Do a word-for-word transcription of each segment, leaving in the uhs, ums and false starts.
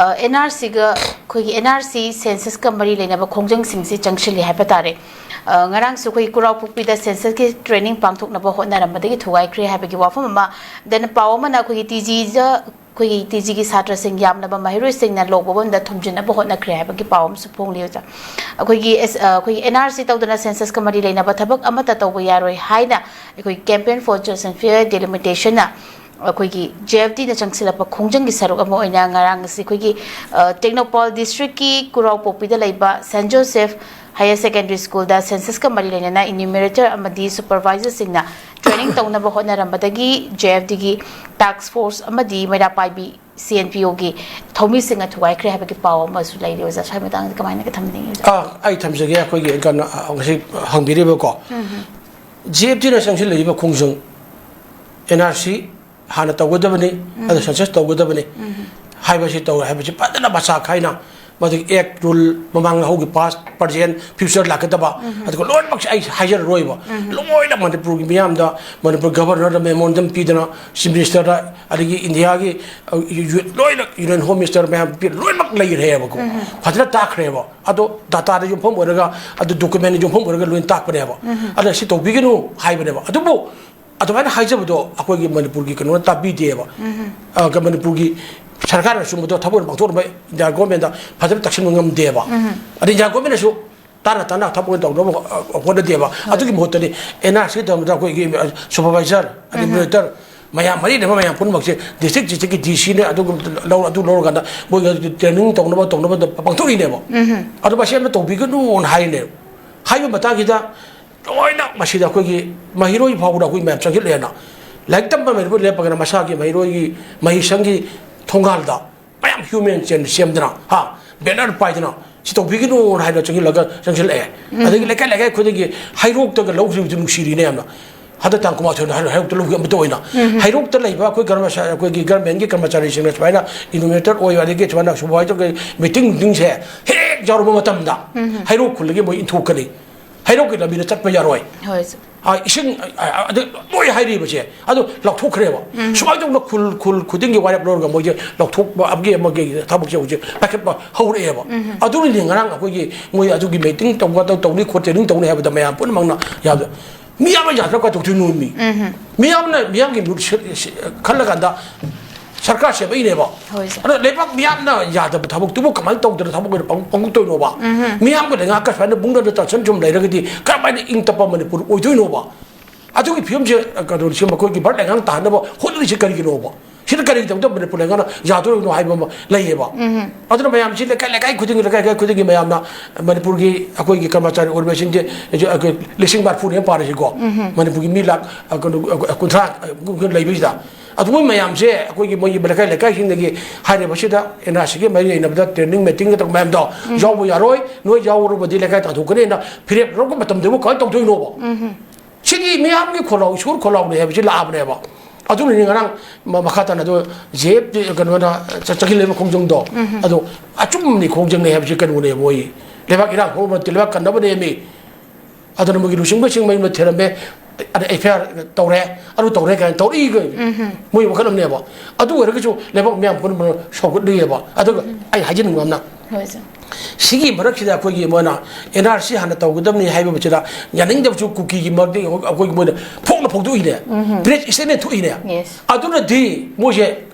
And R ꯁꯤꯒ ꯑꯩꯈꯣꯏꯒꯤ and R C ꯁꯦꯟꯁꯁꯀ ꯃꯔꯤ ꯂꯩꯅꯕ ꯈꯣꯡꯖꯪꯁꯤꯡꯁꯤ ꯆꯪꯁꯤꯜꯂꯤ ꯍꯥꯏꯕ ꯇꯥꯔꯦ꯫ ꯑ, ꯉꯔꯥꯡꯁꯨ ꯑꯩꯈꯣꯏ ꯀꯨꯔꯥꯎꯄꯨꯛꯄꯤꯗ ꯁꯦꯟꯁꯁꯀꯤ ꯇ꯭ꯔꯦꯅꯤꯡ ꯄꯥꯡꯊꯣꯛꯅꯕ ꯍꯣꯠꯅꯔꯝꯕꯗꯒꯤ ꯊꯨꯒꯥꯏꯈ꯭ꯔꯦ ꯍꯥꯏꯕꯒꯤ ꯋꯥꯐꯝ ꯑꯃ, then ꯄꯥꯎ ꯑꯃꯅ ꯑꯩꯈꯣꯏꯒꯤ ꯇꯤ ꯖꯤꯗ ꯑꯩꯈꯣꯏꯒꯤ ꯇꯤ ꯖꯤꯒꯤ ꯁꯥꯇ꯭ꯔꯁꯤꯡ ꯌꯥꯝꯂꯕ ꯃꯍꯩꯔꯣꯏꯁꯤꯡꯅ ꯂꯣꯛ ꯚꯕꯟꯗ ꯊꯨꯝꯖꯤꯟꯅꯕ ꯍꯣꯠꯅꯈ꯭ꯔꯦ ꯍꯥꯏꯕꯒꯤ ꯄꯥꯎ ꯑꯃꯁꯨ ꯐꯣꯡꯂꯤ ꯑꯣꯖꯥ꯫ ꯑꯩꯈꯣꯏꯒꯤ ꯑꯦꯁ-, ꯑ, ꯑꯩꯈꯣꯏꯒꯤ ꯑꯦꯟ ꯑꯥꯔ ꯁꯤ ꯇꯧꯗꯅ ꯁꯦꯟꯁꯁꯀ ꯃꯔꯤ ꯂꯩꯅꯕ ꯊꯕꯛ ꯑꯃꯠꯇ ꯇꯧꯕ ꯌꯥꯔꯣꯏ ꯍꯥꯏꯅ ꯑꯩꯈꯣꯏ Campaign for Just and Fair Delimitation-ꯅ ꯑꯩꯈꯣꯏꯒꯤ ꯖꯦ ꯑꯦꯐ ꯗꯤꯅ ꯆꯪꯁꯤꯜꯂꯛꯄ ꯈꯣꯡꯖꯪꯒꯤ ꯁꯔꯨꯛ ꯑꯃ ꯑꯣꯏꯅ ꯉꯔꯥꯡ ꯑꯁꯤ ꯑꯩꯈꯣꯏꯒꯤ, ꯑ, ꯇꯦꯡꯅꯧꯄꯥꯜ ꯗꯤꯁꯇ꯭ꯔꯤꯛꯀꯤ ꯀꯨꯔꯥꯎꯄꯣꯛꯄꯤꯗ ꯂꯩꯕ ꯁꯦꯟ ꯖꯣꯁꯦꯐ ꯍꯥꯌꯔ ꯁꯦꯀꯦꯟꯗꯔꯤ ꯁ꯭ꯀꯨꯜꯗ ꯁꯦꯟꯁꯁꯀ ꯃꯔꯤ ꯂꯩꯅꯅ ꯏꯅ꯭ꯌꯨꯃꯦꯔꯦꯇꯔ ꯑꯃꯗꯤ ꯁꯨꯄꯔꯚꯥꯏꯖꯔꯁꯤꯡꯅ ꯇ꯭ꯔꯦꯅꯤꯡ ꯇꯧꯅꯕ ꯍꯣꯠꯅꯔꯝꯕꯗꯒꯤ ꯖꯦ ꯑꯦꯐ ꯗꯤꯒꯤ ꯇꯥꯛꯁ ꯐꯣꯔꯁ ꯑꯃꯗꯤ ꯃꯩꯔꯥ ꯄꯥꯏꯕꯤ ꯁꯤ ꯑꯦꯟ ꯄꯤ ꯑꯣꯒꯤ ꯊꯧꯃꯤꯁꯤꯡꯅ ꯊꯨꯒꯥꯏꯈ꯭ꯔꯦ ꯍꯥꯏꯕꯒꯤ ꯄꯥꯎ ꯑꯃꯁꯨ ꯂꯩꯔꯤ ꯑꯣꯖꯥ꯫ ꯁ꯭ꯋꯥꯏ ꯃꯇꯥꯡꯗ ꯀꯃꯥꯏꯅꯒ ꯊꯝꯕꯤꯅꯤꯡꯉꯤ ꯑꯣꯖꯥ? ꯑꯥ, ꯑꯩ ꯊꯝꯖꯒꯦ꯫ ꯑꯩꯈꯣꯏꯒꯤ ꯀꯩꯅꯣ, ꯑ, ꯉꯁꯤ ꯍꯪꯕꯤꯔꯤꯕꯀꯣ, ꯖꯤ ꯑꯦꯐ ꯇꯤꯅ ꯆꯪꯁꯤꯜꯂꯛꯏꯕ ꯈꯣꯡꯖꯪ, ꯑꯦꯟ ꯑꯥꯔ ꯁꯤ ꯍꯥꯟꯅ ꯇꯧꯒꯗꯕꯅꯤ, ꯑꯗ ꯁꯟꯁꯁ ꯇꯧꯒꯗꯕꯅꯤ ꯍꯥꯏꯕꯁꯤ ꯇꯧꯔꯦ ꯍꯥꯏꯕꯁꯤ ꯐꯖꯅ ꯃꯁꯥ ꯈꯥꯏꯅ, ꯃꯗꯨꯒꯤ ꯑꯦꯛ, ꯔꯨꯜ, ꯃꯃꯥꯡ ꯍꯧꯈꯤꯕ, ꯄꯥꯁ, ꯄ꯭ꯔꯖꯦꯟ, ꯐ꯭ꯌꯨꯆꯔ ꯂꯥꯛꯀꯗꯕ, ꯑꯗꯨꯒ ꯂꯣꯏꯅꯃꯛꯁꯦ ꯑꯩ ꯍꯥꯏꯖꯔꯔꯣꯏꯕ꯫ ꯂꯣꯏꯅ ꯃꯅꯤꯄꯨꯔꯒꯤ ꯃꯤꯌꯥꯝꯗ, ꯃꯅꯤꯄꯨꯔ ꯒꯚꯔꯅꯔꯗ ꯃꯦꯃꯣꯔꯦꯟꯗꯝ ꯄꯤꯗꯅ, ꯆꯤꯐ ꯃꯤꯅꯤꯁꯇꯔꯗ, ꯑꯗꯒꯤ ꯏꯟꯗꯤꯌꯥꯒꯤ, ꯑ, ꯌꯨ-, ꯂꯣꯏꯅ ꯌꯨꯅꯤꯌꯟ ꯍꯣꯝ ꯃꯤꯅꯤꯁꯇꯔ ꯃꯌꯥꯝ ꯄꯤ-, ꯂꯣꯏꯅꯃꯛ ꯂꯩꯈ꯭ꯔꯦꯕꯀꯣ꯫ ꯐꯖꯅ ꯇꯥꯛꯈ꯭ꯔꯦꯕ꯫ ꯑꯗꯣ ꯗꯥꯇꯥꯗ ꯌꯨꯝꯐꯝ ꯑꯣꯏꯔꯒ, ꯑꯗꯨ ꯗꯣꯀꯨꯃꯦꯟꯗ ꯌꯨꯝꯐꯝ ꯑꯣꯏꯔꯒ ꯂꯣꯏꯅ ꯇꯥꯛꯄꯅꯦꯕ꯫ ꯑꯗ ꯁꯤ ꯇꯧꯕꯤꯒꯅꯨ ꯍꯥꯏꯕꯅꯦꯕ꯫ ꯑꯗꯨꯕꯨ ꯑꯗꯨꯃꯥꯏꯅ ꯍꯥꯏꯖꯕꯗꯣ ꯑꯩꯈꯣꯏꯒꯤ ꯃꯅꯤꯄꯨꯔꯒꯤ ꯀꯩꯅꯣꯅ ꯇꯥꯕꯤꯗꯦꯕ꯫ ꯑ, ꯀ-, ꯃꯅꯤꯄꯨꯔꯒꯤ ꯁꯔꯀꯥꯔꯅꯁꯨ ꯃꯗꯨ ꯊꯕꯛ ꯑꯣꯏꯅ ꯄꯥꯡꯊꯣꯛꯅꯕ ꯏꯟꯗꯤꯌꯥ ꯒꯣꯔꯃꯦꯟꯗ ꯐꯖꯅ ꯇꯛꯁꯤꯟꯕ ꯉꯝꯗꯦꯕ꯫ ꯑꯗ ꯏꯟꯗꯤꯌꯥ ꯒꯣꯔꯃꯦꯟꯅꯁꯨ ꯇꯥꯅ ꯇꯥꯅ ꯊꯕꯛ ꯑꯣꯏꯅ ꯇꯧꯅꯕ, ꯑ, ꯍꯣꯠꯅꯗꯦꯕ꯫ ꯑꯗꯨꯒꯤ ꯃꯍꯨꯠꯇꯗꯤ ꯑꯦꯟ ꯑꯥꯔ ꯁꯤ ꯇꯧꯔꯝꯕꯗ ꯑꯩꯈꯣꯏꯒꯤ, ꯑ, ꯁꯨꯄꯔꯚꯥꯏꯖꯔ, ꯑꯦꯗꯃꯤꯅꯤꯁꯇ꯭ꯔꯦꯇꯔ, ꯃꯌꯥꯝ ꯃꯔꯤ ꯂꯩꯅꯕ ꯃꯌꯥꯝ ꯄꯨꯝꯅꯃꯛꯁꯦ ꯗꯤꯁꯇ꯭ꯔꯤꯛ ꯗꯤꯁꯇ꯭ꯔꯤꯛꯀꯤ ꯗꯤ ꯁꯤꯅ ꯑꯗꯨꯒꯨꯝꯕ ꯂꯧ-, ꯑꯗꯨ ꯂꯧꯔꯀꯥꯟꯗ ꯃꯣꯏꯒꯤ ꯇ꯭ꯔꯦꯅꯤꯡ ꯇꯧꯅꯕ, ꯇꯧꯅꯕ ꯄꯥꯡꯊꯣꯛꯏꯅꯦꯕ꯫ ꯑꯗꯣ ꯃꯁꯤ ꯑꯃ ꯇꯧꯕꯤꯒꯅꯨꯅ ꯍꯥꯏꯔꯤꯅꯦꯕ꯫ ꯍꯥꯏꯕ ꯃꯇꯥꯡꯁꯤꯗ ꯂꯣꯏꯅ ꯃꯁꯤꯗ ꯑꯩꯈꯣꯏꯒꯤ ꯃꯍꯩꯔꯣꯏ ꯐꯥꯎꯕꯗ ꯑꯩꯈꯣꯏ ꯃꯌꯥꯝ ꯆꯪꯁꯤꯜꯂꯛꯑꯦꯅ, ꯂꯥꯏꯔꯤꯛ ꯇꯝꯕ ꯃꯌꯥꯝ ꯂꯦꯞꯄꯒꯅ ꯃꯁꯥꯒꯤ ꯃꯍꯩꯔꯣꯏꯒꯤ ꯃꯍꯩꯁꯪꯒꯤ ꯊꯣꯡꯒꯥꯜꯗ ꯃꯌꯥꯝ ꯍ꯭ꯌꯨꯃꯦꯟ ꯆꯦꯟ ꯁꯦꯝꯗꯅ, ꯍꯥ, ꯕꯦꯅꯔ ꯄꯥꯏꯗꯅ ꯁꯤ ꯇꯧꯕꯤꯒꯅꯨꯅ ꯍꯥꯏꯅ ꯆꯪꯁꯤꯜꯂꯒ, ꯆꯪꯁꯤꯜꯂꯛꯑꯦ꯫ ꯑꯗꯒꯤ ꯂꯩꯀꯥꯏ ꯂꯩꯀꯥꯏ ꯈꯨꯗꯤꯡꯒꯤ ꯍꯩꯔꯣꯛꯇꯒ ꯂꯧꯈꯤꯕꯗꯨ ꯅꯨꯡꯁꯤꯔꯤꯅꯦ ꯌꯥꯝꯅ꯫ ꯍꯟꯗꯛ ꯇꯥꯡ ꯀꯨꯟꯃꯥꯊꯣꯏꯗ ꯍꯩꯔꯣꯛ-, ꯍꯩꯔꯣꯛꯇ ꯂꯧꯈꯤꯕ ꯑꯃꯠꯇ ꯑꯣꯏꯅ꯫ ꯍꯩꯔꯣꯛꯇ ꯂꯩꯕ ꯑꯩꯈꯣꯏ ꯀꯔꯃꯆꯥꯔꯤ, ꯑꯩꯈꯣꯏꯒꯤ ꯒꯔꯃꯦꯟꯒꯤ ꯀꯔꯃꯆꯥꯔꯤꯁꯤꯡꯅ ꯁꯨꯃꯥꯏꯅ ꯏꯅꯣꯃꯤꯅꯦꯇꯔ ꯑꯣꯏ, ꯑꯗꯒꯤ ꯁꯨꯃꯥꯏꯅ ꯁꯨꯄꯔꯚꯥꯏꯖꯔꯒꯤ ꯃꯤꯇꯤꯡ, ꯃꯤꯇꯤꯡꯁꯦ ꯍꯦꯛ ꯌꯥꯎꯔꯨꯕ ꯃꯇꯝꯗ ꯍꯩꯔꯣꯛ ꯈꯨꯜꯗꯒꯤ ꯃꯣꯏ ꯏꯟꯊꯣꯛꯀꯅꯤ꯫ ꯍꯩꯔꯣꯛꯀꯤ ꯂꯝꯕꯤꯗ ꯆꯠꯄ ꯌꯥꯔꯣꯏ꯫ ꯍꯣꯏ, ꯁꯔ꯫ ꯑ, ꯏꯁꯤꯡ, ꯑ, ꯑ, ꯑꯗꯨ ꯂꯣꯏ ꯍꯥꯏꯔꯤꯕꯁꯦ ꯑꯗꯨ ꯂꯧꯊꯣꯛꯈ꯭ꯔꯦꯕ꯫ ꯁꯨꯃꯥꯏꯅ ꯇꯧꯅ ꯈꯨꯜ ꯈꯨꯜ ꯈꯨꯗꯤꯡꯒꯤ ꯋꯥꯔꯦꯞ ꯂꯧꯔꯒ ꯃꯣꯏꯁꯦ ꯂꯧꯊꯣꯛꯄ ꯑꯃꯒꯤ ꯑꯃꯒꯤ ꯊꯕꯛꯁꯦ ꯍꯧꯖꯤꯛ ꯄꯥꯏꯈꯠꯄ ꯍꯧꯔꯛꯑꯦꯕ꯫ ꯑꯗꯨꯅꯤꯅꯦ ꯉꯔꯥꯡ ꯑꯩꯈꯣꯏꯒꯤ ꯃꯣꯏ ꯑꯗꯨꯒꯤ ꯃꯤꯇꯤꯡ ꯇꯧꯒ ꯇꯧ- ꯇꯧꯅꯤ ꯈꯣꯠꯇꯅꯤ ꯇꯧꯅꯤ ꯍꯥꯏꯕꯗ ꯃꯌꯥꯝ ꯄꯨꯝꯅꯃꯛꯅ ꯌꯥꯕꯗ ꯃꯤꯌꯥꯝꯅ ꯌꯥꯗ꯭ꯔꯒ ꯀꯩꯗꯧꯗꯣꯏꯅꯣ ꯃꯤ? ꯃꯤꯌꯥꯝꯅ ꯃꯤꯌꯥꯝꯒꯤ ꯃꯤꯍꯨꯠ ꯁꯤ- ꯁꯤ- ꯈꯜꯂꯀꯥꯟꯗ ꯁꯔꯀꯥꯔ ꯁꯦꯝꯃꯛꯏꯅꯦꯕ꯫ ꯍꯣꯏ, ꯁꯥꯔ꯫ ꯑꯗꯣ ꯂꯩꯕꯥꯛ ꯃꯤꯌꯥꯝꯅ ꯌꯥꯗꯕ ꯊꯕꯛꯇꯨꯕꯨ ꯀꯃꯥꯏꯅ ꯇꯧꯗꯅ ꯊꯕꯛ ꯑꯣꯏꯅ ꯄꯥꯡ- ꯄꯥꯡꯊꯣꯛꯇꯣꯏꯅꯣꯕ? ꯃꯤꯌꯥꯝꯒ ꯂꯩꯉꯥꯛꯀ ꯁꯨꯃꯥꯏꯅ ꯕꯨꯡꯗꯅ ꯇꯥꯁꯟ ꯁꯨꯝ ꯂꯩꯔꯒꯗꯤ ꯀꯔꯝꯍꯥꯏꯅ ꯏꯪ ꯇꯞꯄ ꯃꯅꯤꯄꯨꯔ ꯑꯣꯏꯗꯣꯏꯅꯣꯕ? ꯑꯗꯨꯒꯤ ꯐꯤꯕꯝꯁꯦ, ꯑ, ꯀꯩꯅꯣꯁꯦ ꯃꯈꯣꯏꯒꯤ ꯚꯥꯔꯠ ꯂꯩꯉꯥꯛ ꯇꯥꯍꯟꯅꯕ ꯍꯣꯠꯅꯔꯤꯁꯦ ꯀꯔꯤꯒꯤꯅꯣꯕ? ꯁꯤꯅ ꯀꯔꯤꯒꯤꯗꯃꯛꯇ ꯃꯅꯤꯄꯨꯔ ꯂꯩꯉꯥꯛꯅ ꯌꯥꯗꯣꯔꯤꯕꯅꯣ ꯍꯥꯏꯕ ꯑꯃ ꯂꯩꯌꯦꯕ꯫ ꯑꯗꯨꯅ ꯃꯌꯥꯝꯁꯤ ꯂꯩꯀꯥꯏ ꯂꯩꯀꯥꯏ ꯈꯨꯗꯤꯡꯒꯤ, ꯂꯩꯀꯥꯏ ꯂꯩꯀꯥꯏ ꯈꯨꯗꯤꯡꯒꯤ ꯃꯌꯥꯝꯅ ꯃꯅꯤꯄꯨꯔꯒꯤ ꯑꯩꯈꯣꯏꯒꯤ ꯀꯔꯃꯆꯥꯔꯤ ꯑꯣꯏꯔꯤꯕꯁꯤꯡꯁꯦ, ꯑꯩꯈꯣꯏ ꯂꯤꯁꯤꯡ ꯃꯔꯤꯐꯨꯅꯦ ꯄꯥꯔꯤꯁꯤꯀꯣ꯫ ꯃꯅꯤꯄꯨꯔꯒꯤ ꯃꯤ ꯂꯥꯛ, ꯑ, ꯀꯩꯅꯣ, ꯑ, ꯀꯨꯟꯊ꯭ꯔꯥ ꯂꯩꯕꯁꯤꯗ꯫ ꯑꯗꯨ ꯃꯣꯏ ꯃꯌꯥꯝꯁꯦ ꯑꯩꯈꯣꯏꯒꯤ ꯃꯣꯏꯒꯤ ꯂꯩꯀꯥꯏ ꯂꯩꯀꯥꯏꯁꯤꯡꯗꯒꯤ ꯍꯥꯏꯔꯤꯕꯁꯤꯗ ꯑꯦꯟ ꯑꯥꯔ ꯁꯤꯒꯤ ꯃꯔꯤ ꯂꯩꯅꯕꯗ ꯇ꯭ꯔꯦꯅꯤꯡ ꯃꯤꯇꯤꯡꯒ ꯇꯧꯕ ꯃꯌꯥꯝꯗꯣ ꯌꯥꯎꯕ ꯌꯥꯔꯣꯏ, ꯅꯣꯏ ꯌꯥꯎꯔꯨꯕꯗꯤ ꯂꯩꯀꯥꯏ ꯇꯥꯟꯊꯣꯛꯀꯅꯤꯅ ꯐꯤꯔꯦꯞ ꯂꯧꯔꯛꯄ ꯃꯇꯝꯗꯕꯨ ꯀꯃꯥꯏꯅ ꯇꯧꯗꯣꯏꯅꯣꯕ? ꯁꯤꯒꯤ ꯃꯤꯌꯥꯝꯒꯤ ꯈꯣꯜꯂꯥꯎ, ꯏꯁꯣꯔ ꯈꯣꯜꯂꯥꯎꯅꯤ ꯍꯥꯏꯕꯁꯤ ꯂꯥꯛꯑꯕꯅꯦꯕ꯫ ꯑꯗꯨꯅꯅꯤ ꯉꯔꯥꯡ ꯃ-, ꯃꯈꯥ ꯇꯥꯅ ꯑꯗꯨ ꯖꯦ ꯑꯦꯐ ꯀꯩꯅꯣꯅ ꯆ-, ꯆꯪꯁꯤꯜꯂꯛꯏꯕ ꯈꯣꯡꯖꯪꯗꯣ, ꯑꯗꯣ ꯑꯆꯨꯝꯕꯅꯤ ꯈꯣꯡꯖꯪꯅꯤ ꯍꯥꯏꯕꯁꯤ ꯀꯩꯅꯣꯅꯦ, ꯃꯣꯏ ꯂꯩꯕꯥꯛ ꯏꯔꯥꯡ ꯍꯧꯔꯕ ꯅꯠꯇꯦ, ꯂꯩꯕꯥꯛ ꯀꯟꯅꯕꯅꯦꯃꯤ꯫ ꯑꯗꯨꯅ ꯃꯣꯏꯒꯤ ꯂꯨꯆꯤꯡꯕꯁꯤꯡ ꯃꯌꯨꯝꯗ ꯊꯤꯔꯝꯃꯦ, ꯑꯗ ꯑꯦꯐ ꯑꯥꯏ ꯑꯥꯔ ꯇꯧꯔꯦ, ꯑꯗꯨ ꯇꯧꯔꯦ ꯀꯥꯏꯅ ꯇꯧꯔꯛꯏ꯫ ꯃꯣꯏ ꯋꯥꯈꯜ ꯑꯃꯅꯦꯕ꯫ ꯑꯗꯨ ꯑꯣꯏꯔꯒꯁꯨ ꯂꯩꯕꯥꯛ ꯃꯤꯌꯥꯝ ꯄꯨꯝꯅꯃꯛ ꯁꯧꯒꯠꯂꯤꯑꯕ꯫ ꯑꯗꯨꯒ ꯑꯩ ꯍꯥꯏꯖꯅꯤꯡꯕ ꯑꯃꯅ, ꯍꯣꯏ, ꯁꯥꯔ꯫ ꯁꯤꯒꯤ ꯃꯔꯛꯁꯤꯗ ꯑꯩꯈꯣꯏꯒꯤ ꯃꯣꯏꯅ ꯑꯦꯟ ꯑꯥꯔ ꯁꯤ ꯍꯥꯟꯅ ꯇꯧꯒꯗꯕꯅꯤ ꯍꯥꯏꯕꯁꯤꯗ ꯌꯥꯅꯤꯡꯗꯕꯁꯨ ꯀꯨꯀꯤꯒꯤ ꯃꯔꯛꯇꯒꯤ ꯑꯩꯈꯣꯏꯒꯤ ꯃꯣꯏꯅ ꯐꯣꯡꯅ ꯐꯣꯡꯗꯣꯛꯏꯅꯦ꯫ ꯄ꯭ꯔꯦꯁ ꯁ꯭ꯇꯦꯠꯃꯦꯟ ꯊꯣꯛꯏꯅꯦ꯫ ꯌꯦꯁ꯫ ꯑꯗꯨꯅꯗꯤ ꯃꯣꯏꯁꯦ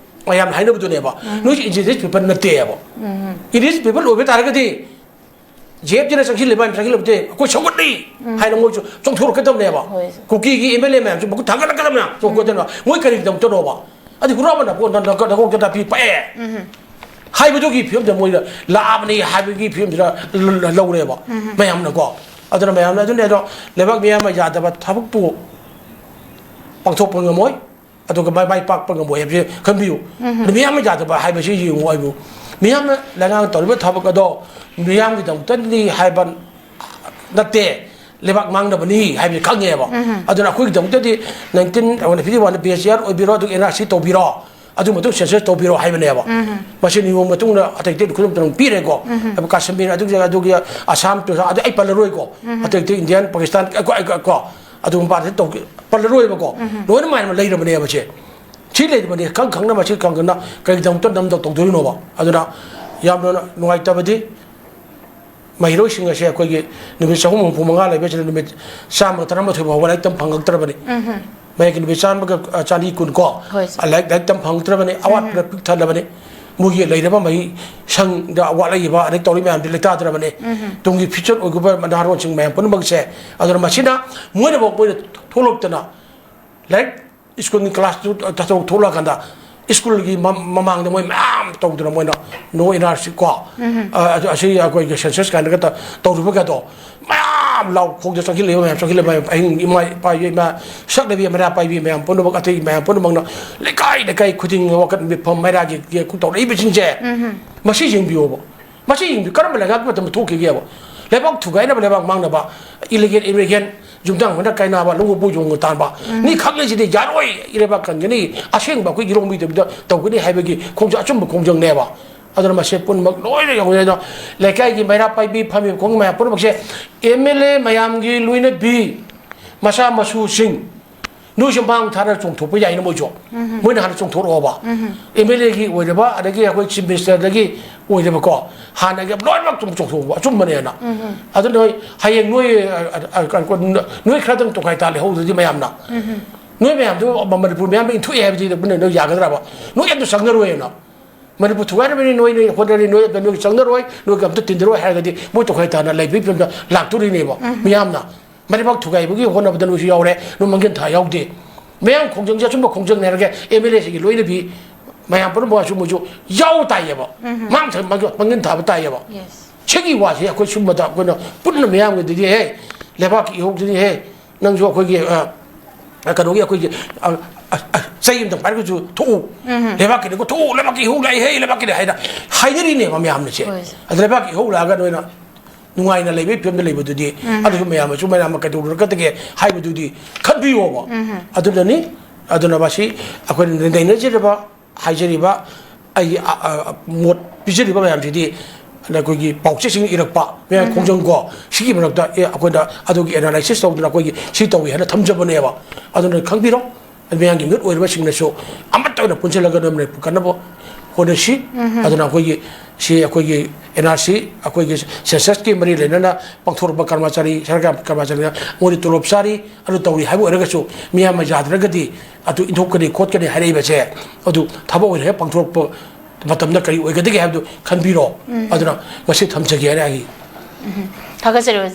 ꯃꯌꯥꯝꯅ ꯍꯥꯏꯅꯕꯗꯨꯅꯦꯕ, ꯅꯣꯏꯁꯦ ꯏꯟꯗꯤꯖꯤꯅꯁ ꯄꯤꯄꯜ ꯅꯠꯇꯦꯕ꯫ ꯏꯟꯗꯤꯖꯤꯅꯁ ꯄꯤꯄꯜ ꯑꯣꯏꯕ ꯇꯥꯔꯒꯗꯤ ꯖꯦ ꯑꯦꯐ ꯇꯤꯅ ꯆꯪꯁꯤꯜꯂꯤꯕ ꯍꯥꯏꯅ ꯆꯪꯁꯤꯜꯂꯕꯗꯤ ꯑꯩꯈꯣꯏ ꯁꯧꯒꯠꯂꯤ ꯍꯥꯏꯅ ꯃꯣꯏꯁꯨ ꯆꯣꯡꯊꯣꯔꯛꯀꯗꯕꯅꯦꯕ꯫ ꯍꯣꯏ, ꯁꯥꯔ꯫ ꯀꯨꯀꯤꯒꯤ ꯑꯦꯝ ꯑꯦꯜ ꯑꯦ ꯃꯌꯥꯝꯁꯨ ꯃꯈꯨꯠ ꯊꯥꯡꯒꯠꯂꯛꯀꯗꯕꯅꯦ, ꯆꯣꯡꯊꯣꯔꯛꯀꯗꯕꯅꯦ꯫ ꯃꯣꯏ ꯀꯔꯤꯒꯤꯗꯃꯛꯇꯅꯣꯕ? ꯑꯗꯨ ꯍꯨꯔꯥꯟꯕꯅ ꯀꯣꯟꯅ ꯅꯀꯣꯛꯇ ꯅꯥꯄꯤ ꯄꯛꯑꯦ ꯍꯥꯏꯕꯗꯨꯒꯤ ꯐꯤꯕꯝꯗ ꯃꯣꯏꯅ ꯂꯥꯛꯑꯕꯅꯤ ꯍꯥꯏꯕꯒꯤ ꯐꯤꯕꯝꯁꯤꯗ ꯂ-, ꯂ-, ꯂꯧꯔꯦꯕ ꯃꯌꯥꯝꯅꯀꯣ꯫ ꯑꯗꯨꯅ ꯃꯌꯥꯝꯅ ꯑꯗꯨꯅꯦ꯫ ꯑꯗꯣ ꯂꯩꯕꯥꯛ ꯃꯤꯌꯥꯝꯅ ꯌꯥꯗꯕ ꯊꯕꯛꯄꯨ ꯄꯥꯡꯊꯣꯛꯄ ꯉꯝꯃꯣꯏ, ꯑꯗꯨꯒ ꯃꯥꯏ, ꯃꯥꯏ ꯄꯥꯛꯄ ꯉꯝꯃꯣꯏ ꯍꯥꯏꯕꯁꯤ ꯈꯟꯕꯤꯌꯨ꯫ ꯑꯗꯨ ꯃꯤꯌꯥꯝꯅ ꯌꯥꯗꯕ ꯍꯥꯏꯕꯁꯤ ꯌꯦꯡꯉꯨ ꯍꯥꯏꯕꯨ, ꯃꯤꯌꯥꯝꯅ ꯂꯩꯉꯥꯛꯅ ꯇꯧꯔꯤꯕ ꯊꯕꯛ ꯑꯗꯣ ꯃꯤꯌꯥꯝꯒꯤꯗꯃꯛꯇꯅꯤ ꯍꯥꯏꯕ ꯅꯠꯇꯦ, ꯂꯩꯕꯥꯛ ꯃꯥꯡꯅꯕꯅꯤ ꯍꯥꯏꯕꯁꯤ ꯈꯪꯉꯦꯕ꯫ ꯑꯗꯨꯅ ꯑꯩꯈꯣꯏꯒꯤꯗꯃꯛꯇꯗꯤ ꯅꯥꯏꯟꯇꯤꯟ ꯐꯤꯐꯇꯤ ꯋꯥꯟꯗ ꯕꯤ ꯑꯦꯁ ꯁꯤ ꯑꯥꯔ ꯑꯣꯏꯕꯤꯔꯣ, ꯑꯗꯨꯒ ꯑꯦꯟ ꯑꯥꯔ ꯁꯤ ꯇꯧꯕꯤꯔꯣ, ꯑꯗꯨ ꯃꯇꯨꯡ ꯁꯦꯟꯁꯁ ꯇꯧꯕꯤꯔꯣ ꯍꯥꯏꯕꯅꯦꯕ꯫ ꯃꯁꯤ ꯅꯤꯌꯣꯝ ꯃꯇꯨꯡꯗ ꯑꯇꯩ ꯑꯇꯩ ꯈꯨꯗꯝ ꯑꯗꯨꯝ ꯄꯤꯔꯦꯀꯣ꯫ ꯑꯗꯨ ꯀꯥꯁꯃꯤꯔ, ꯑꯗꯨꯒꯤ, ꯑꯗꯨꯒꯤ ꯑꯁꯥꯝ, ꯑꯗꯨ ꯑꯩ ꯄꯜꯂꯔꯣꯏꯀꯣ꯫ ꯑꯇꯩ ꯑꯇꯩ ꯏꯟꯗꯤꯌꯥꯟ, ꯄꯥꯀꯤꯁꯇꯥꯟ ꯀꯣ, ꯀꯣ, ꯑꯗꯨꯒꯨꯝꯕ ꯄꯥꯔꯇꯤ ꯇꯧ-, ꯄꯜꯂꯔꯣꯏꯕꯀꯣ꯫ ꯂꯣꯏꯅ ꯃꯌꯥꯝ ꯂꯩꯔꯕꯅꯦꯕ ꯁꯦ꯫ ꯁꯤ ꯂꯩꯔꯕꯅꯦ, ꯈꯪ ꯈꯪꯅ ꯃꯁꯤ ꯀꯪꯗꯅ ꯀꯔꯤꯒꯤꯗꯃꯛꯇ ꯅꯝꯗ ꯇꯧꯗꯣꯔꯤꯅꯣꯕ? ꯑꯗꯨꯅ ꯌꯥꯝꯅ ꯅꯨꯡꯉꯥꯏꯇꯕꯗꯤ ꯃꯍꯩꯔꯣꯏꯁꯤꯡ ꯑꯁꯦ ꯑꯩꯈꯣꯏꯒꯤ ꯅꯨꯃꯤꯠ ꯆꯍꯨꯝ ꯍꯨꯝꯐꯨ ꯃꯉꯥ ꯂꯩꯕꯁꯤꯗ ꯅꯨꯃꯤꯠ ꯆꯥꯝꯃꯒ ꯇꯔꯥꯃꯥꯊꯣꯏ ꯐꯥꯎꯕ ꯂꯥꯏꯔꯤꯛ ꯇꯝ ꯐꯪꯉꯛꯇ꯭ꯔꯕꯅꯤ꯫ ꯃꯌꯥꯝꯒꯤ ꯅꯨꯃꯤꯠ ꯆꯥꯝꯃꯒ, ꯑ, ꯆꯅꯤ ꯀꯨꯟ ꯀꯣ, ꯍꯣꯏ, ꯁꯥꯔ꯫ ꯂꯥꯏꯔꯤꯛ, ꯂꯥꯏꯔꯤꯛ ꯇꯝ ꯐꯪꯉꯛꯇ꯭ꯔꯕꯅꯤ, ꯑꯋꯥꯠꯄꯅ ꯄꯤꯛ ꯊꯜꯂꯕꯅꯤ꯫ ꯃꯣꯏꯒꯤ ꯂꯩꯔꯕ ꯃꯍꯩ ꯁꯪꯗ ꯋꯥꯠꯂꯛꯏꯕ ꯂꯥꯏꯔꯤꯛ ꯇꯧꯔꯤ ꯃꯌꯥꯝꯗꯤ ꯂꯩꯇꯥꯗ꯭ꯔꯕꯅꯤ꯫ ꯇꯨꯡꯒꯤ ꯐ꯭ꯌꯨꯆꯔ ꯑꯣꯏꯒꯗꯕ ꯅꯍꯥꯔꯣꯟꯁꯤꯡ ꯃꯌꯥꯝ ꯄꯨꯝꯅꯃꯛꯁꯦ꯫ ꯑꯗꯨꯅ ꯃꯁꯤꯅ ꯃꯣꯏꯅꯐꯥꯎ ꯃꯣꯏꯅ ꯊꯣꯛꯂꯛꯇꯅ ꯂꯥꯏꯔꯤꯛ ꯁ꯭ꯀꯨꯜꯒꯤ ꯀ꯭ꯂꯥꯁꯇꯨ ꯊꯥꯗꯣꯛ ꯊꯣꯛꯂꯛꯑꯀꯥꯟꯗ ꯁ꯭ꯀꯨꯜꯒꯤ ꯃ-, ꯃꯃꯥꯡꯗ ꯃꯣꯏ ꯃꯌꯥꯝ ꯇꯧꯗꯅ ꯃꯣꯏꯅ "No N R C" ꯀꯣ, ꯑ, ꯑꯗꯨ ꯑꯁꯤ ꯑꯩꯈꯣꯏꯒꯤ ꯁꯦꯟꯁꯁ ꯀꯥꯏꯅꯒ ꯇ-, ꯇꯧꯔꯤꯕꯒꯗꯣ ꯃꯌꯥꯝ ꯂꯥꯎ ꯈꯣꯡꯗ ꯆꯪꯁꯤꯜꯂꯛꯏꯕ ꯃꯌꯥꯝ, ꯆꯪꯁꯤꯜꯂꯛꯏꯕ ꯃꯌꯥꯝ, ꯑꯍꯤꯡ ꯏꯃꯥ ꯏꯄꯥ ꯏꯃꯥ ꯁꯛꯅꯕꯤ ꯃꯩꯔꯥ ꯄꯥꯏꯕꯤ ꯃꯌꯥꯝ ꯄꯨꯝꯅꯃꯛ, ꯑꯇꯩ ꯃꯌꯥꯝ ꯄꯨꯝꯅꯃꯛꯅ ꯂꯩꯀꯥꯏ ꯂꯩꯀꯥꯏ ꯈꯨꯗꯤꯡ ꯋꯥꯀꯠ ꯃꯤꯐꯝ ꯃꯩꯔꯥꯒꯤ ꯇꯧꯔꯛꯏꯕꯁꯤꯡꯁꯦ, ꯃꯁꯤ ꯌꯦꯡꯕꯤꯌꯣꯕ꯫ ꯃꯁꯤ ꯌꯦꯡꯕꯤꯌꯨ, ꯀꯔꯝꯕ ꯂꯩꯉꯥꯛꯀꯤ ꯃꯇꯝꯗ ꯊꯣꯛꯈꯤꯒꯦꯕ? ꯂꯩꯕꯥꯛ ꯊꯨꯒꯥꯏꯅꯕ, ꯂꯩꯕꯥꯛ ꯃꯥꯡꯅꯕ, ꯏꯂꯤꯒꯦꯜ ꯏꯃꯤꯒ꯭ꯔꯦꯟ, ꯌꯨꯝꯊꯪ ꯑꯃꯗ ꯀꯥꯏꯅꯕ, ꯂꯧ ꯎꯕꯨ ꯌꯣꯡꯅ ꯇꯥꯟꯕ, ꯃꯤ ꯈꯛꯂꯤꯁꯤꯗꯤ ꯌꯥꯔꯣꯏ, ꯏꯔꯩꯕꯥꯛ ꯀꯟꯒꯅꯤ, ꯑꯁꯦꯡꯕ ꯑꯩꯈꯣꯏ ꯏꯔꯣꯡ ꯃꯤꯗꯕꯤꯗ ꯇꯧꯒꯅꯤ ꯍꯥꯏꯕꯒꯤ ꯈꯣꯡꯖꯪ, ꯑꯆꯨꯝꯕ ꯈꯣꯡꯖꯪꯅꯦꯕ꯫ ꯑꯗꯨꯅ ꯃꯁꯤ ꯄꯨꯝꯅꯃꯛ ꯂꯣꯏꯅ ꯌꯧꯅꯩ꯫ ꯑꯗꯣ ꯂꯩꯀꯥꯏꯒꯤ ꯃꯩꯔꯥ ꯄꯥꯏꯕꯤ, ꯐꯝꯃꯤꯕ ꯈꯣꯡ ꯃꯌꯥꯝ ꯄꯨꯝꯅꯃꯛꯁꯦ ꯑꯦꯝ ꯑꯦꯜ ꯑꯦ ꯃꯌꯥꯝꯒꯤ ꯂꯣꯏꯅꯕꯤ, ꯃꯆꯥ ꯃꯁꯨꯁꯤꯡ, ꯅꯣꯏꯁꯨ ꯃꯥꯡ ꯊꯥꯅ ꯆꯣꯡꯊꯣꯛꯄ ꯌꯥꯏꯅ ꯃꯣꯏꯁꯨ꯫ ꯃꯣꯏꯅ ꯍꯥꯟꯅ ꯆꯣꯡꯊꯣꯔꯛꯑꯣꯕ꯫ ꯑꯦꯝ ꯑꯦꯜ ꯑꯦꯒꯤ ꯑꯣꯏꯔꯕ, ꯑꯗꯒꯤ ꯑꯩꯈꯣꯏ ꯆꯤꯐ ꯃꯤꯅꯤꯁꯇꯔꯗꯒꯤ ꯑꯣꯏꯔꯕꯀꯣ, ꯍꯥꯟꯅꯒꯤ ꯂꯣꯏꯅꯃꯛ ꯆꯣꯡ-, ꯆꯣꯡꯊꯣꯛꯑꯣꯕ, ꯑꯆꯨꯝꯕꯅꯦꯅ꯫ ꯑꯗꯨ ꯅꯣꯏ ꯍꯌꯦꯡ ꯅꯣꯏ, ꯑ, ꯑ, ꯑ, ꯀꯩꯅꯣ, ꯅꯣꯏ ꯈꯔꯗꯪ ꯇꯣꯈꯥꯏ ꯇꯥ ꯂꯩꯍꯧꯗ꯭ꯔꯗꯤ ꯃꯌꯥꯝꯅ, ꯅꯣꯏ ꯃꯌꯥꯝꯗꯨ ꯃꯅꯤꯄꯨꯔ ꯃꯌꯥꯝꯗ ꯏꯟꯊꯣꯛꯑꯦ ꯍꯥꯏꯕꯗꯤ ꯅꯣꯏ ꯌꯥꯒꯗ꯭ꯔꯕ? ꯅꯣꯏ ꯑꯝꯇ ꯆꯪꯅꯔꯣꯏꯅ꯫ ꯃꯅꯤꯄꯨꯔ ꯊꯨꯒꯥꯏꯅꯕꯅꯤ, ꯅꯣꯏ, ꯅꯣꯏ ꯍꯣꯠꯅꯔꯤ, ꯅꯣꯏ ꯑꯝꯇ ꯅꯣꯏ ꯆꯪꯅꯔꯣꯏ, ꯅꯣꯏ ꯑꯝꯇ ꯇꯤꯟꯗꯔꯣꯏ ꯍꯥꯏꯔꯒꯗꯤ ꯃꯣꯏ ꯇꯣꯈꯥꯏ ꯇꯥꯅ ꯂꯩꯕꯒꯤ ꯐꯤꯕꯝꯗ ꯂꯥꯛꯇꯣꯔꯤꯅꯦꯕ ꯃꯤꯌꯥꯝꯅ꯫ ꯃꯅꯤꯄꯨꯔ ꯊꯨꯒꯥꯏꯕꯒꯤ ꯍꯣꯠꯅꯕꯗ ꯅꯣꯏꯁꯨ ꯌꯥꯎꯔꯦ, ꯅꯣꯏ ꯃꯥꯡꯖꯤꯟ ꯊꯥ ꯌꯥꯎꯗꯦ꯫ ꯃꯌꯥꯝ ꯈꯣꯡꯖꯪꯁꯦ ꯑꯆꯨꯝꯕ ꯈꯣꯡꯖꯪꯅꯦ ꯍꯥꯏꯔꯒ ꯑꯦꯝ ꯑꯦꯜ ꯑꯦꯁꯤꯡꯒꯤ ꯂꯣꯏꯅꯕꯤ ꯃꯌꯥꯝ ꯄꯨꯝꯅꯃꯛꯁꯨ ꯃꯣꯏꯁꯨ ꯌꯥꯎ ꯇꯥꯏꯌꯦꯕ꯫ ꯃꯥꯡ-, ꯃꯥꯡꯖꯤꯟ ꯊꯥꯕ ꯇꯥꯏꯌꯦꯕ꯫ Yes꯫ ꯁꯤꯒꯤ ꯋꯥꯁꯦ ꯑꯩꯈꯣꯏ ꯁꯨꯝꯕꯗ ꯑꯩꯈꯣꯏꯅ ꯄꯨꯟꯅ ꯃꯤꯌꯥꯝꯒꯤꯗꯗꯤ, "ꯍꯦ, ꯂꯩꯕꯥꯛꯀꯤ ꯏꯍꯧꯗꯨꯅꯤ, ꯍꯦ, ꯅꯪꯁꯨ ꯑꯩꯈꯣꯏꯒꯤ, ꯑ, ꯑ, ꯀꯩꯅꯣꯒꯤ ꯑꯩꯈꯣꯏꯒꯤ, ꯑ, ꯑ, ꯑ, ꯆꯩ ꯑꯝꯇꯪ ꯄꯥꯏꯔꯒꯁꯨ ꯊꯣꯛꯎ꯫ ꯂꯩꯕꯥꯛꯀꯤꯅꯤꯀꯣ, ꯊꯣꯛꯎ, ꯂꯩꯕꯥꯛꯀꯤ ꯏꯍꯧ ꯂꯥꯛꯏ, ꯍꯦ, ꯂꯩꯕꯥꯛꯀꯤꯅꯤ" ꯍꯥꯏꯅ ꯍꯥꯏꯅꯔꯤꯅꯦꯕ ꯃꯌꯥꯝꯅꯁꯦ꯫ ꯍꯣꯏ, ꯁꯥꯔ꯫ ꯑꯗ ꯂꯩꯕꯥꯛꯀꯤ ꯏꯍꯧ ꯂꯥꯛꯑꯒ ꯅꯣꯏꯅ ꯅꯨꯡꯉꯥꯏꯅ ꯂꯩꯕꯒꯤ ꯐꯤꯕꯝꯗ ꯂꯩꯕꯗꯨꯗꯤ, ꯑꯗꯨꯁꯨ ꯃꯌꯥꯝꯅꯁꯨ ꯃꯌꯥꯝ ꯀꯩꯗꯧꯔꯒꯗꯒꯦ ꯍꯥꯏꯕꯗꯨꯗꯤ ꯈꯟꯕꯤꯌꯣꯕ꯫ ꯑꯗꯨꯅꯅꯤ, ꯑꯗꯨꯅ ꯃꯁꯤ ꯑꯩꯈꯣꯏꯅ ꯅꯩꯅꯖꯔꯤꯕ, ꯍꯥꯏꯖꯔꯤꯕ, ꯑꯩꯒꯤ, ꯑ, ꯑ, ꯃꯣꯠ ꯄꯤꯖꯔꯤꯕ ꯃꯌꯥꯝꯁꯤꯗꯤ ꯑꯗ ꯑꯩꯈꯣꯏꯒꯤ ꯄꯥꯎꯆꯦꯁꯤꯡ ꯏꯔꯛꯄ ꯃꯌꯥꯝ ꯈꯣꯡꯖꯪꯀꯣ, ꯁꯤꯒꯤ ꯃꯔꯛꯇ ꯑꯦ ꯑꯩꯈꯣꯏꯅ ꯑꯗꯨꯒꯤ ꯑꯦꯅꯥꯂꯥꯏꯁꯤꯁ ꯇꯧꯗꯅ ꯑꯩꯈꯣꯏꯒꯤ ꯁꯤ ꯇꯧꯏ ꯍꯥꯏꯅ ꯊꯝꯖꯕꯅꯦꯕ꯫ ꯑꯗꯨꯅ ꯈꯪꯕꯤꯔꯣ, ꯃꯌꯥꯝꯒꯤ ꯃꯤꯍꯨꯠ ꯑꯣꯏꯔꯤꯕꯁꯤꯡꯅꯁꯨ ꯑꯃꯠꯇ ꯑꯣꯏꯅ ꯄꯨꯟꯁꯤꯜꯂꯒ ꯅꯣꯏ ꯃꯅꯤꯄꯨꯔ ꯀꯟꯅꯕ ꯍꯣꯠꯅꯁꯤ꯫ ꯑꯗꯨꯅ ꯑꯩꯈꯣꯏꯒꯤ ꯁꯤ ꯑꯩꯈꯣꯏꯒꯤ ꯑꯦꯟ ꯑꯥꯔ ꯁꯤ, ꯑꯩꯈꯣꯏꯒꯤ ꯁꯦꯟꯁꯁꯀꯤ ꯃꯔꯤ ꯂꯩꯅꯅ ꯄꯥꯡꯊꯣꯔꯛꯄ ꯀꯔꯃꯆꯥꯔꯤ, ꯁꯔꯀꯥꯔ ꯀꯔꯃꯆꯥꯔꯤꯅ ꯃꯣꯏꯗꯤ ꯇꯣꯂꯣꯞ ꯆꯥꯔꯤ, ꯑꯗꯨ ꯇꯧꯔꯤ ꯍꯥꯏꯕ ꯑꯣꯏꯔꯒꯁꯨ ꯃꯤꯌꯥꯝꯅ ꯌꯥꯗ꯭ꯔꯒꯗꯤ ꯑꯗꯨ ꯏꯟꯊꯣꯛꯀꯅꯤ ꯈꯣꯠꯀꯅꯤ ꯍꯥꯏꯔꯛꯏꯕꯁꯦ, ꯑꯗꯨ ꯊꯕꯛ ꯑꯣꯏꯅ ꯍꯦꯛ ꯄꯥꯡꯊꯣꯔꯛꯄ ꯃꯇꯝꯗ ꯀꯔꯤ ꯑꯣꯏꯒꯗꯒꯦ ꯍꯥꯏꯕꯗꯨ ꯈꯟꯕꯤꯔꯣ꯫ ꯑꯗꯨꯅ ꯉꯁꯤ ꯊꯝꯖꯒꯦ ꯍꯥꯏꯅ ꯑꯩ ꯊꯥꯒꯠꯆꯔꯤ ꯑꯣꯖꯥ꯫